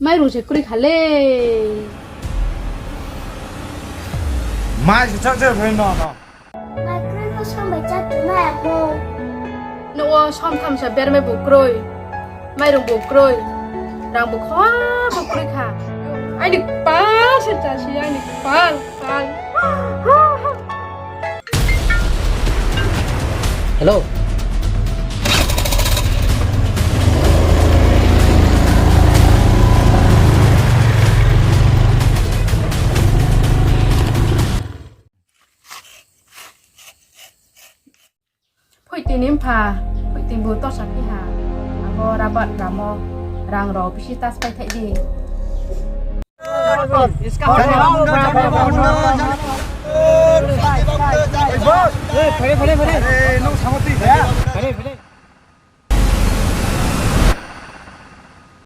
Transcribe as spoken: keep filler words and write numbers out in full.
Mairung se kroi kha le. Mai se chak je phai no no. Mai kroi no sambai chak tu na amo. No o som tham sa bermai bu kroi. Mairung bu kroi. Rang bu kha bu kroi kha. Aini kpal se chasi, aini kpal, kpal. Hello. Phoiti ni mpha, phoiti bu tosa phi ha. Abo rabat ramo, rang rao bisi tas pai thai di.